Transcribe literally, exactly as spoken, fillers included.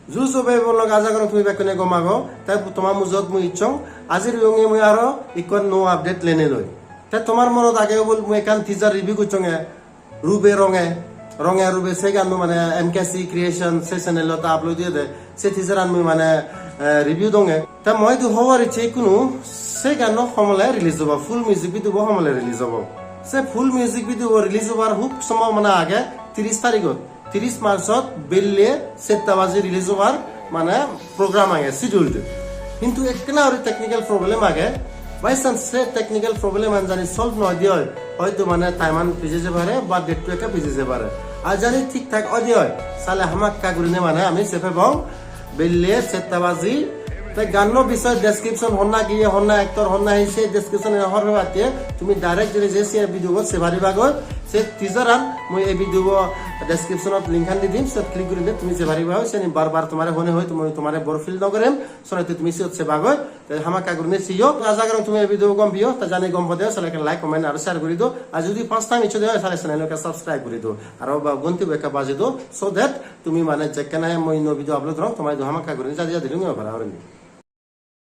Ju sobe bolok, aja gorong tumi bekkune gom ago. Te tomar mujot mui icchong, ajir oyonge mui aro ikko nuo update leinei loi. Te tomar monot age bol mui ekkan teaser review gocchonge, Rube Ronge, Ronge Rube, se ganno mane M K C Creation se channel-ot upload oyede, se teaser-an mui mane, eh, review donge. Te mui idu hobor icche ikkunu, se ganno homole release obo, full music video bo homole release obo. Se full music video bo release obar hub sombhabona age tiris tarigot. Tiris March-ot belle satta baji release obar mane program age, scheduled. Hintu ekkena guri technical problem age. By chance se technical problem an jodi solve no oide oi, hoyto mane time an pije je pare ba date to ekka pije je pare. Ar jodi thik thak oide oi, sale hamakkai gurinei mane ami sei pebong belle satta baji. Te ganno bisoy description, honna giye, honna actor, honna hi, se description e hobor pebatte tumi direct jodi je se video bo sei pariba goi. Se teaser an mui ei video bo description ot link an di dim, siyot click gurinei tumi sei pariba goi. Seni bar bar tomare hone hoi tumi, tomare bore feel no gorem, senotte tumi siyot seba goi. Te hamakkai gurinei seyo. Aja gorong tumi ei video bo gom peyo. Te jodi gom pode oi, sale ekkan like, comment aro share guri do. Ar jodi first time iccho de oi, sale channel ekka subscribe guri do. Aro ba gonti bo ekka baji do, so that tumi mane jekkene mui nuo video upload gorong, tomar idu hamakkai gurinei jadi jadi lungei para gurinei.